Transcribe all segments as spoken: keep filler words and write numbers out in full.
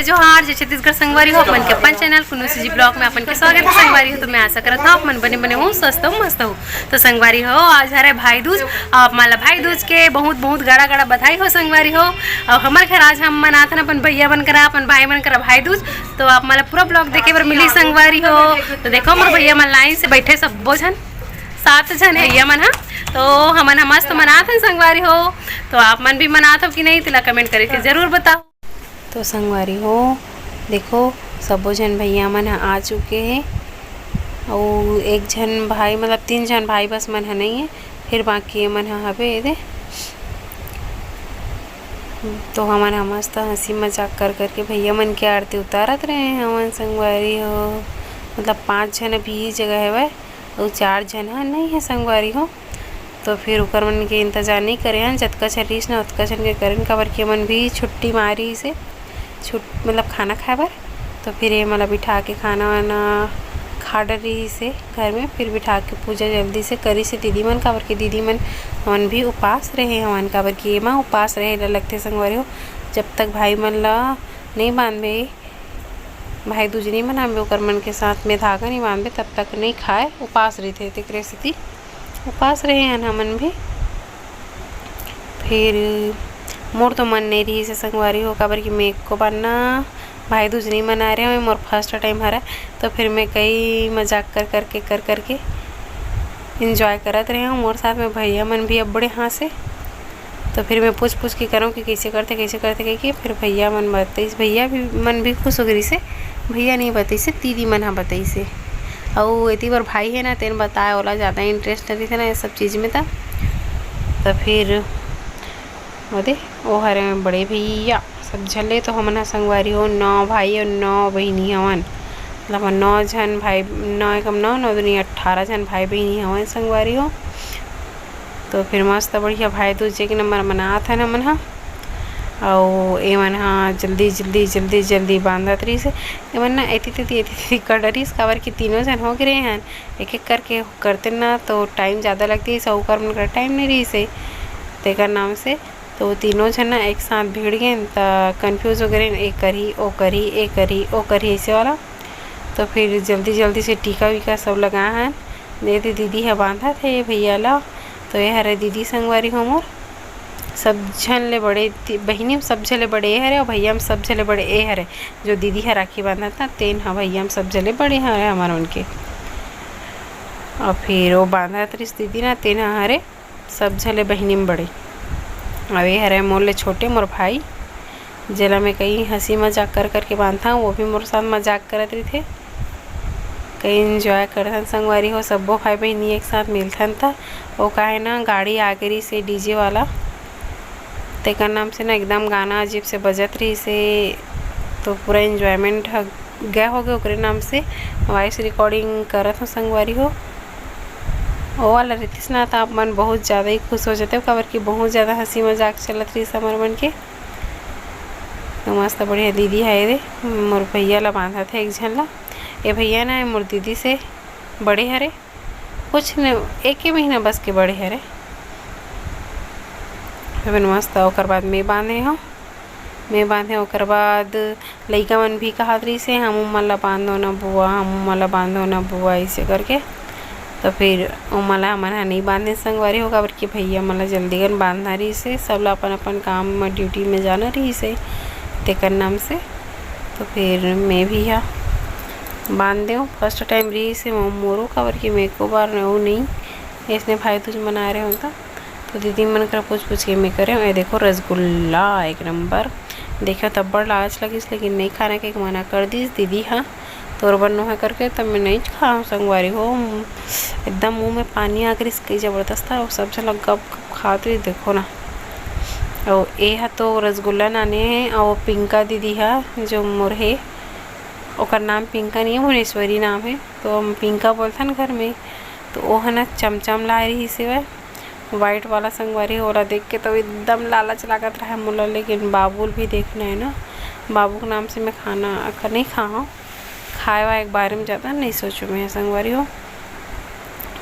जोहार, जय छत्तीसगढ़ संगवारी हो, अपन के अपन चैनल कुन्नू सीजी ब्लॉग में अपन के स्वागत है संगवारी हो। तो मैं आशा करत हूँ आप मन बने बने हो, स्वस्थ हो, मस्त हो। तो संगवारी हो, आज हरे भाई दूज, आप मन ला भाई दूज के बहुत बहुत गड़ा गड़ा बधाई हो संगवारी हो। और हमर घर आज हम मनाथन अपन भैया मन करा, अपन भाई मन करा भाई दूज। तो आप मन ला पूरा ब्लॉग देखे बर मिली संगवारी हो। तो देखो, मोर भैया मन लाइन से बैठे, सब्बो झन, सात झन है भैया मन हा। तो हमन ह मस्त मनाथन संगवारी हो। तो आप मन भी मनात हो कि नहीं, तेला कमेंट करके जरूर बताओ। तो संगवारी हो, देखो, सबो झन भैया मन ह आ चुके हे। अउ एक झन भाई, मतलब तीन झन भाई बस मन ह नहीं है, फिर बाकी ये मन ह हवे एदे। तो हमन ह मस्त हंसी मजाक कर करके भैया मन के आरती उतारत रहे हवन संगवारी हो। मतलब पांच झन अभी ये जगह हवय, अउ चार झन ह नहीं है संगवारी हो। तो फिर ओकर मन के इंतजार नहीं करे हन, जतका झन रहिस ना ओतका झन के करेन, काबर कि मन भी छुट्टी मारी से छुट मतलब खाना खाए बर। तो फिर ये मला बिठा के खाना वाना खा डरिस हे घर में, फिर बिठा के पूजा जल्दी से करिस हे दीदी मन, काबर कि दीदी मन मन भी उपास रहे हवन, काबर कि एमा उपास रहे ला लगथे संगवारी हो। जब तक भाई मन ला नहीं बांधबे, भाई दूज नहीं मनाबे, ओकर मन के साथ में धागा नहीं बांधबे, तब तक नहीं खाए, उपास रहिथे। तेकरे सेती उपास रहे हन हमन भी। फिर मोर तो मन नहीं रहिस हे संगवारी हो, काबर कि मैं एको बार ना भाई दूज नहीं मना रहे हूँ, मोर फर्स्ट टाइम हरा। तो फिर मैं कई मजाक कर करके, कर करके एंजॉय करत रहे हूँ। मोर साथ में भैया मन भी अब्बड़े हंसे। तो फिर मैं पूछ पूछ के करौं कि कैसे करथे, कैसे करथे, कहिके फिर भैया मन बतइस, भैया भी मन भी खुश हो गइस हे। भैया नहीं बतइस हे, दीदी मन ह बतइस हे। अउ एती बर भाई हे ना, तेन बताए, ओला ज़्यादा इंटरेस्ट नहीं रहिथे ना ये सब चीज़ में। त तो फिर ओदे ओ हरे बड़े भैया, सब झन ले तो हमन ह संगवारी हो नौ भाई अउ नौ बहिनी हवन। मतलब नौ झन भाई, नौ एकम नौ, नौ दूनी अट्ठारह झन भाई बहिनी हवन संगवारी हो। तो फिर मस्त बढ़िया भाई दूज एक नंबर मनात हन हमन ह। अउ एमन ह जल्दी जल्दी जल्दी जल्दी बांधत रहिस हे। एमन ना एती तेती एती तेती कर डरिस, काबर कि तीनों झन हो गे रहे हन, एक एक करके करते ना तो टाइम ज़्यादा लगती, अउ ओकर मन करा टाइम नहीं रहिस हे, तेकर नाम से तो तीनों झन ना एक साथ भिड़ गेन, त कन्फ्यूज हो गे रहिन, ए करही, ओ करही, ए करही, ओ करही, ऐसे वाला। तो फिर जल्दी जल्दी से टीका वीका सब लगा हन। ये दे दीदी ह बांधत हे भैया ला। तो ये हरे दीदी संगवारी हो मोर, सब झन ले बड़े ती-, बहिनी में सब झन ले बड़े ए हरे, अउ भैया में सब झन ले बड़े ए हरे। जो दीदी ह राखी बांधत ना, तेन ह भैया में सब झन ले बड़े हरे हमर मन के। अउ फिर वो बांधत रिस दीदी ना, तेन ह हरे सब झले बहिनी में बड़े। अउ ये हरे मोर ले छोटे मोर भाई, जेला मैं कई हंसी मजाक कर करके बांधता हूँ, वो भी मोर साथ मजाक करत रहिथे। कई एंजॉय करथन संगवारी हो, सब्बो भाई बहिनी एक साथ मिलथन त। वो काहे ना गाड़ी आगे रहिस हे डीजे वाला, तेकर नाम से ना एकदम गाना अजीब से बजत रहिस हे, तो पूरा एंजॉयमेंट ह गए होगे ओकरे नाम से। वॉइस रिकॉर्डिंग करत हो संगवारी हो। ओ वाला रितिस ना, त आप मन बहुत ज़्यादा ही खुश हो जाते हो, काबर कि बहुत ज़्यादा हंसी मजाक चलत रहिस हमर मन के। तो मस्त बढ़िया दीदी ह रे, मोर भैया ला बांधत हे एक झन ला। ए भैया ना, मोर दीदी से बड़े हरे, कुछ न, एक ही महीना बस के बड़े हरे। फिर मस्त, ओकर बाद मैं बांधे हूँ, मैं बांधे, ओकर बाद लइका मन भी कहत रहिस हे, "हमू मन ला बांधो ना बुआ, हमू मन ला बांधो ना बुआ," ऐसे करके। तो फिर ओमन ला हमन ह नहीं बांधे संगवारी हो, काबर कि भैया मन ला जल्दी कन बांधना रहिस हे, सब ला अपन अपन काम म ड्यूटी में जाना रहिस हे, तेकर नाम से। तो फिर मैं भी हा बांध देव, फर्स्ट टाइम रहिस हे मो-, मोरो, काबर कि मैं एको बार न, वो नहीं, इसने भाई दूज मना रहे होता। तो दीदी मन कर पूछ पूछ के मैं करे, ये देखो रसगुल्ला एक नंबर। देखो तब बड़ लालच लगिस, लेकिन नहीं खाना के मना कर दिस दीदी हा, तोर बर नोहे करके, तब मैं नहीं खाऊँ संगवारी हो। एकदम मुंह में पानी आ गिस, कई जबरदस्त था, वो सब झन गप गप खात रही, देखो ना। और ए हा तो रसगुल्ला नाने है, और वो पिंका दीदी हा जो मोर हे, ओकर नाम पिंका नहीं है, भुवनेश्वरी नाम है, तो हम पिंका बोलथन घर में। तो ओह ना चमचम लाए रहिस हेवय, वाइट वाला संगवारी, ओला देख के तो एकदम लालच लागत रहे मोला, लेकिन बाबू ल भी देखना है ना, बाबू के नाम से मैं खाना अक-, नहीं खाहूँ, खाए वाए के बारे में ज़्यादा नहीं सोचूँ मैं संगवारी हो।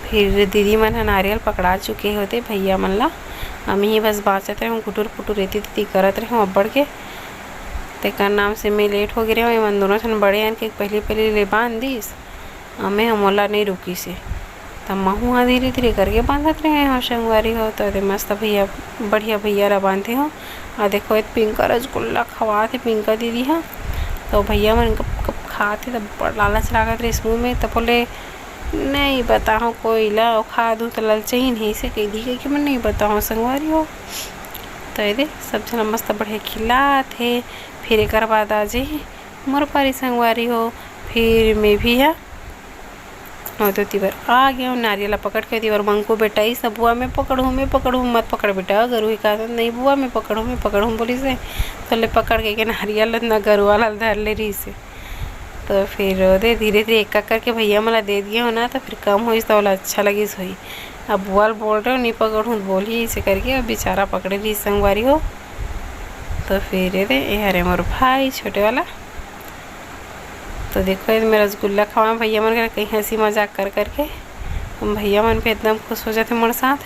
फिर दीदी मन ह नारियल पकड़ा चुके होते भैया मन ला, हम ही बस बाँचत रहे, घुटुर पुटुर एती तेती करत रहे अब्बड़ के। तेकर नाम से मैं लेट हो गे रहेंव। एमन दोनों झन बड़े आन के पहली पहली ले बांध दिस, अमे हमोला नहीं रुकिस हे। त महू ह धीरे धीरे करके बांधत रहे हो संगवारी हो। तो एदे मस्त भैया, बढ़िया भैया ला बांधे हो। आ देखो, ए पिंका रसगुल्ला खवात हे पिंका दीदी ह। तो भैया मन कब कब खात हे, त बड़ लालच लागत रहिस मुंह में। त बोले, नहीं बताहूँ कोई ला, अउ खा दूँ त ललचही नहीं से कह दी कि मैं नहीं बताहूँ संगवारी हो। तो एदे सब झन मस्त बढ़िया खिलात हे। फिर एकर बाद आ जाही मोर पारी संगवारी हो। फिर मैं भी हा, और तो तिबर आ गया नारियल ला पकड़ के। तिबर मंकू बेटा इस बुआ मैं पकड़ूँ, मैं पकड़ूँ, मत पकड़ बेटा, गरु ही कहा नहीं बुआ मैं पकड़ूँ, मैं पकड़ूँ बोलिस हे। तो ले पकड़ के, के नारियल ला ना गरुआ ला धर ले रहिस हे। तो फिर ओदे धीरे धीरे एक एक करके भैया मन ला दे दिए हो ना, तो फिर कम होइस तो ओला अच्छा लगिस होही। अब बोल, बोल रहे हो, नहीं पकड़ूँ, बोली इसे करके अब बेचारा पकड़े रहिस संगवारी हो। तो फिर एदे, ए हरे मोर भाई छोटे वाला। तो देखो, ये मैं रसगुल्ला खवा भैया मन के कहीं हंसी मजाक कर करके। हम भैया मन भी एकदम खुश हो जाते मोर साथ।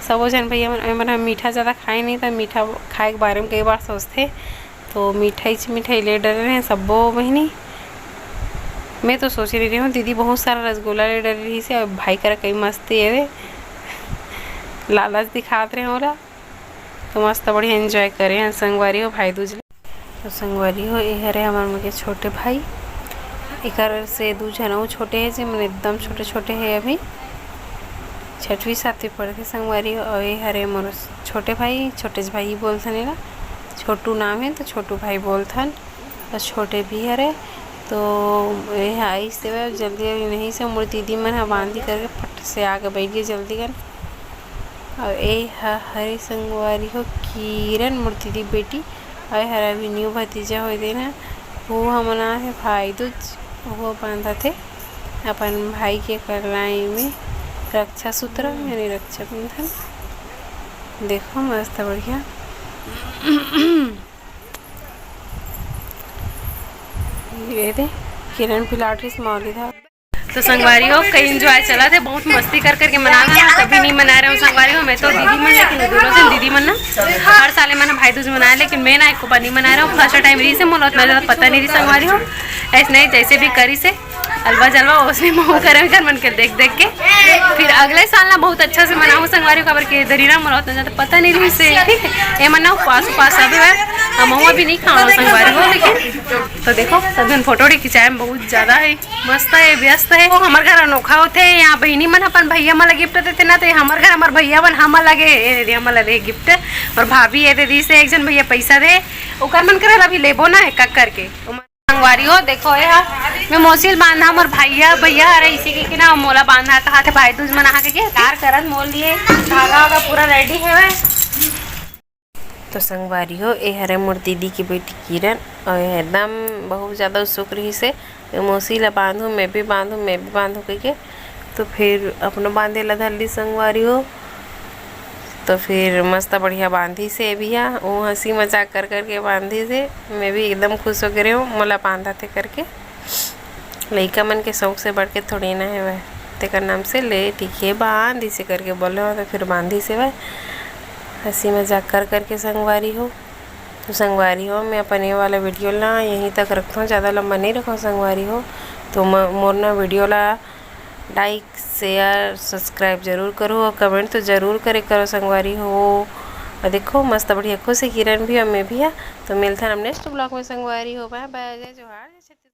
सबो झन भैया मन, ए मन ह मीठा ज़्यादा खाए नहीं, तो मीठा खाए के बारे में कई बार सोचते। तो मिठाई च मिठाई ले डरे रहे सबो बहिनी। मैं तो सोचे नहीं रही हूँ, दीदी बहुत सारा रसगुल्ला ले डरे रही से, और भाई करा कई मस्ती है रे, लालच दिखात रहे ओला। तो मस्त बढ़िया एंजॉय करे हैं संगवारी हो भाई दूज ले। तो संगवारी हो, ये हरे हमर मन के छोटे भाई, एकर से दू झन अउ छोटे हे, जे मन एकदम छोटे छोटे हे अभी, छठवीं सातवीं पढ़थे संगवारी हो। और ये हरे मोर छोटे भाई, छोटे भाई ही बोलथन एला, छोटू नाम है तो छोटू भाई बोलथन। तो छोटे भी हरे, तो ये आइस तेवे जल्दी जल्दी नहीं से मोर दीदी मन ह बांधी करके फट से आके बैठ गए जल्दी कर। और ए ह हरे संगवारी हो किरण मोर दीदी बेटी, और हर अभी न्यू भतीजा होए देना, वो हमन आ है भाई दूज, वो बांधत हे अपन भाई के कलाई में रक्षा सूत्र यानी रक्षाबंधन। देखो मस्त बढ़िया। ये दे किरण पिलाटिस मौली था। तो संगवारी हो, कई एंजॉय चला थे, बहुत मस्ती कर करके मना रहा, कभी नहीं मना रहे हो संगवारी हो। मैं तो दीदी मन, लेकिन दोनों से दीदी मन ना हर साल मन भाई दूज मनाए, लेकिन मैं ना एको बार नहीं मना रहा हूँ। फर्स्ट टाइम रही से मोला उतना ज़्यादा पता नहीं रही संगवारी हो। ऐसे नहीं, जैसे भी करी से अलवा जलवा उसने मुँह करे कर मन के देख देख के। फिर अगले साल ना बहुत अच्छा से मनाऊँ संगवारी हो, काबर के दरी ना मोला उतना ज़्यादा पता नहीं रही से। ठीक है, ये मन ना उपवास उपवास सब है, हम महुआ भी नहीं खाऊँ संगवारी हो। लेकिन तो देखो सब जन फोटो खिंचाए में बहुत ज़्यादा है, मस्त है, व्यस्त है। वो हमर घर अनोखा होथे, यहाँ बहिनी मन अपन भैया मन ला गिफ्ट देथे ना, तो हमर घर हमर भैया मन हमन लगे, ए दे हमन ला दे गिफ्ट। और भाभी ये दे दी से एक जन भैया पैसा दे, ओकर मन करे ला अभी लेबो ना है कक करके। संगवारी हो देखो ये हा, मैं मोसिल बांधा मोर भैया, भैया अरे इसी के, के ना मोला बांधा कहा थे भाई दूज मना के, के कार करत मोल लिए धागा वागा पूरा रेडी है। तो संगवारी हो, ए हरे मोर दीदी की बेटी किरण, और ये एकदम बहुत ज़्यादा उत्सुक रही से, "मैं मौसी ला बांधूँ, मैं भी बांधूँ, मैं भी बांधूँ," कह के। तो फिर अपनो बांधे ला धर ली संगवारी हो। तो फिर मस्त बढ़िया बांधी से भैया, वो हंसी मजाक कर करके बांधी से। मैं भी एकदम खुश हो गए हूँ, मोला बांधा थे करके। लइका मन के शौक से बढ़ के थोड़ी ना हेवय, तेकर नाम से ले ठीक हे बांध इसे करके बोले हो, तो फिर बांधी से वह हंसी मजाक कर करके संगवारी हो। तो संगवारी हो, मैं अपन ये वाला वीडियो ला यहीं तक रखता हूँ, ज़्यादा लंबा नहीं रखा संगवारी हो। तो म-, मोर ना वीडियो ला लाइक, शेयर, सब्सक्राइब जरूर करो और कमेंट तो जरूर करे करो संगवारी हो। और देखो मस्त बढ़िया खुश है किरण भी और मैं भी है। तो मिलते हैं हम नेक्स्ट ब्लॉग में संगवारी हो। बाय बाय, जय जोहार, जय छत्तीसगढ़।